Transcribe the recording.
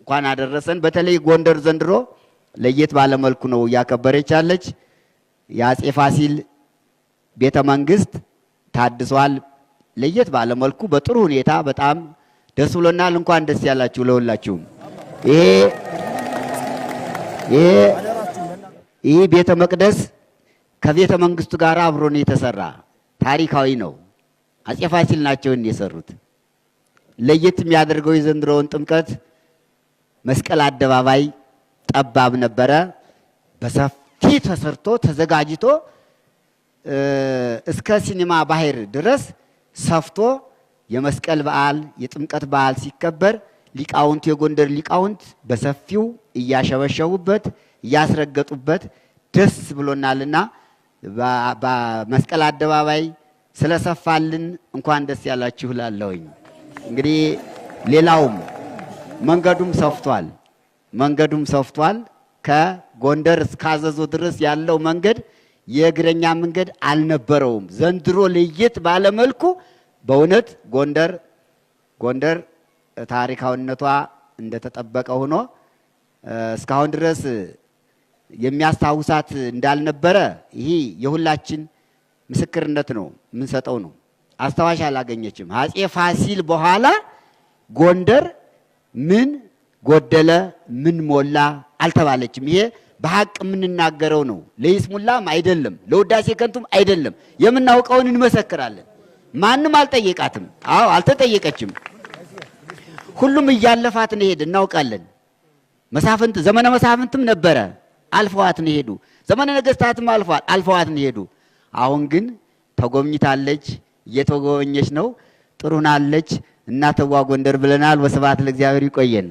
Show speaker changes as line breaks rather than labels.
እንኳን አደረሰን። በተለይ ጎንደር ዘንድሮ ለየት ባለ መልኩ ነው እያከበረች ያለች። የአፄ ፋሲል ቤተ መንግስት ታድሷል። ለየት ባለ መልኩ በጥሩ ሁኔታ በጣም ደስ ብሎናል። እንኳን ደስ ያላችሁ ለሁላችሁም። ይሄ ይሄ ይህ ቤተ መቅደስ ከቤተ መንግስቱ ጋር አብሮ ነው የተሰራ፣ ታሪካዊ ነው። አፄ ፋሲል ናቸው የሰሩት። ለየት የሚያደርገው የዘንድሮውን ጥምቀት መስቀል አደባባይ ጠባብ ነበረ። በሰፊ ተሰርቶ ተዘጋጅቶ እስከ ሲኒማ ባህር ድረስ ሰፍቶ የመስቀል በዓል የጥምቀት በዓል ሲከበር ሊቃውንት የጎንደር ሊቃውንት በሰፊው እያሸበሸቡበት እያስረገጡበት ደስ ብሎናልና በመስቀል አደባባይ ስለሰፋልን እንኳን ደስ ያላችሁ እላለሁኝ። እንግዲህ ሌላውም መንገዱም ሰፍቷል። መንገዱም ሰፍቷል። ከጎንደር እስከ አዘዞ ድረስ ያለው መንገድ የእግረኛ መንገድ አልነበረውም። ዘንድሮ ለየት ባለ መልኩ በእውነት ጎንደር ታሪካዊነቷ እንደተጠበቀ ሆኖ እስካሁን ድረስ የሚያስታውሳት እንዳልነበረ ይሄ የሁላችን ምስክርነት ነው፣ የምንሰጠው ነው። አስታዋሽ አላገኘችም። አፄ ፋሲል በኋላ ጎንደር ምን ጎደለ ምን ሞላ አልተባለችም። ይሄ በሀቅ የምንናገረው ነው። ለይስሙላም አይደለም፣ ለውዳሴ ከንቱም አይደለም። የምናውቀውን እንመሰክራለን። ማንም አልጠየቃትም። አዎ አልተጠየቀችም። ሁሉም እያለፋት ነው ሄደ፣ እናውቃለን። መሳፍንት ዘመነ መሳፍንትም ነበረ፣ አልፈዋት ነው ሄዱ። ዘመነ ነገስታትም አልፈዋት አልፈዋት ነው ሄዱ። አሁን ግን ተጎብኝታለች፣ እየተጎበኘች ነው። ጥሩ ናለች። እናተዋ ጎንደር ብለናል። ወስብሐት ለእግዚአብሔር። ይቆየን።